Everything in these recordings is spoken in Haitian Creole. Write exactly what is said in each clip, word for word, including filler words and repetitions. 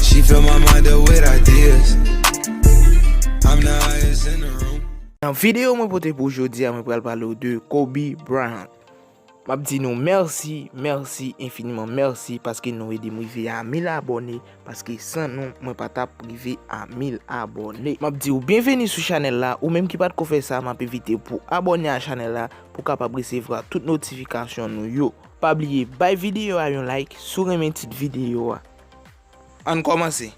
She fill my mind up with ideas. I'm the highest in the room. Nan videyo mwen pote pou jodi a, mwen pral pale w de Kobe Bryant. M ap di nou mèsi, mèsi enfiniman, mèsi paske nou ede m rive a mil abòne, paske san nou, mwen pa t ap rive a mil abòne. M ap di w byenveni sou chanèl la, ou menm ki pa t ko fè sa, m ap envite w pou abòne a chanèl la, pou w kapab resevwa tout notifikasyon nou yo. Pa bliye bay videyo a yon like si w renmen tit videyo a. Ann kòmanse.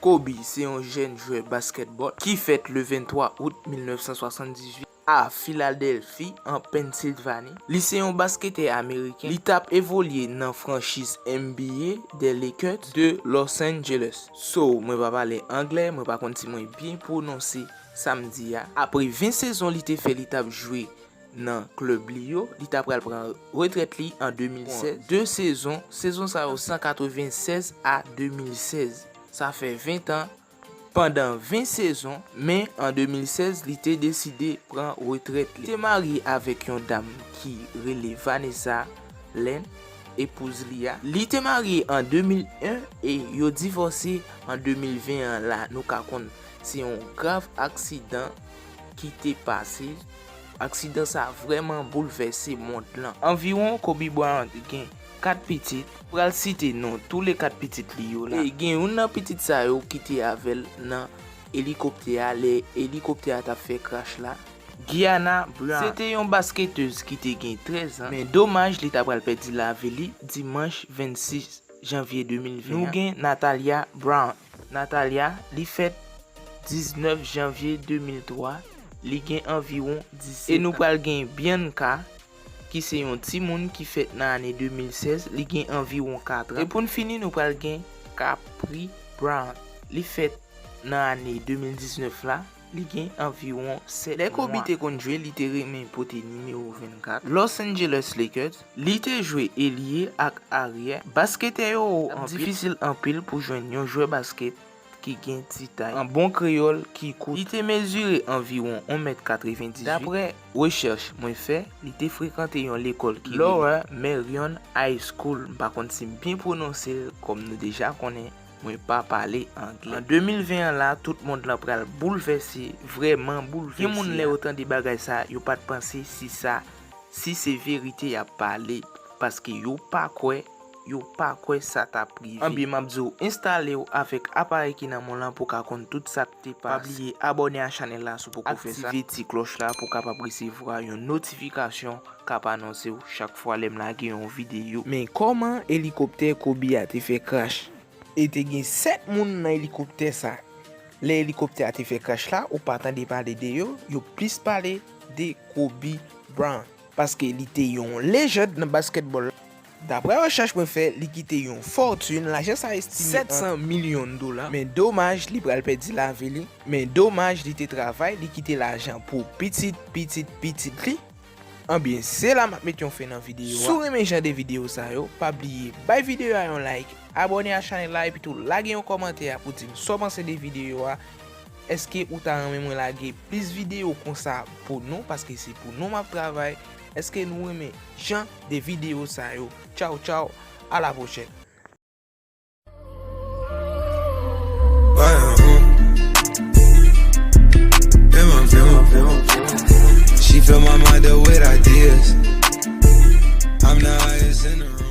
Kobe se yon jèn jwè baskètbòl ki fèt le venntwa out mil nèf san swasanndizuit a Filadèlfi, an Pennsilvani. Li se yon basketè ameriken. Li t ap evolye nan franchiz N B A des Lakers de Los Angeles. So, mwen pa pale anglè, mwen pa konn si mwen byen pwononse sa m di a. Apre ven sezon li te fè, li t ap jwe nan klèb li yo, li ta pral pran retrèt li an de mil sèz. De sezon, sezon sa yo san katrevennsèz a de mil sèz. Sa fè ven tan, pandan ven sezon, men an de mil sèz, li te deside pran retrèt li. Li te marye avèk yon dam ki rele Vanessa Lane, epouz li a. Li te marye an de mil en e yo divòse an de mil ven an la, nou ka konn se yon grav aksidan ki te pase. Aksidan sa vrèman boulvèse mond lan. Anviwon Kobe Bryant gen kat pitit. Pral site non tou le kat pitit li yo la. E gen youn nan pitit sa yo ki te avè l nan elikoptè a lè elikoptè a t ap fè krach la. Gianna Bryant. Se te yon basketèz ki te gen trèz an, men domaj li ta pral pèdi lavi li dimanch vennsis janvye de mil ven an. Nou gen Natalia Bryant. Natalia, li fèt diznèf janvye de mil twa, li gen anviwon disèt an. E nou pral gen Bianca, ki se yon timoun ki fèt nan ane de mil sèz, li gen anviwon kat an. E pou n fini, nou pral gen Capri Bryant. Li fèt nan ane de mil diznèf la, li gen anviwon sèt mwa. Lè Kobe te konn jwe, li te renmen pote nimewo vennkat. Los Angeles Lakers, li te jwe elye ak aryè. Basketè yo wo anpil. Difisil anpil pou jwenn yon jwè basket ki gen ti tay. An bon kreyòl, ki kout. Li te mezire anviwon yon mèt katrevendizuit. Daprè rechèch mwen fè, li te frekante yon lekòl ki rele Lower Merion High School. M pa konn si m byen pwononse l, kòm nou deja konnen, mwen pa pale anglè. An de mil ven an la, tout mond lan pral boulvèse, vrèman boulvèse. Gen moun lè yo tande bagay sa, yo pa t panse si sa, si se verite y ap pale, paske yo pa kwè, yo pa kwè sa t ap rive. Anben, m ap di w, enstale w avèk aparèy ki nan men w lan pou w ka konn tout sa k te pase. Pa bliye abòne a chanèl la si w poko fè sa. Aktive ti klòch la pou w kapab resevwa yon notifikasyon k ap anonse w chak fwa lè m lage yon videyo. Men kòman elikoptè Kobe a te fè krach? E te gen sèt moun nan elikoptè sa. Lè elikoptè a te fè krach la, ou pa tande pale de yo, yo plis pale de Kobe Bryant. Paske li te yon lejand nan baskètbòl la. Daprè rechèch mwen fè, li kite yon fòtin, lajan sa estime an sèt san milyon dola. Men domaj, li pral pèdi lavi li. Men domaj, li te travay, li kite lajan pou pitit, pitit, pitit li. Anben, se la m ap met yon fen nan videyo a. Si w renmen jan de videyo sa yo, pa bliye bay videyo a yon like, abòne a chanèl la, epi tou lage yon kòmantè a pou di m sa w panse de videyo a. Èske ou ta renmen mwen lage plis videyo konsa pou nou? Paske se pou nou m ap travay. Èske nou renmen jan de videyo sa yo? Tchaw, tchaw, a la pwochèn. She fill my mind up with ideas. I'm the highest in the room.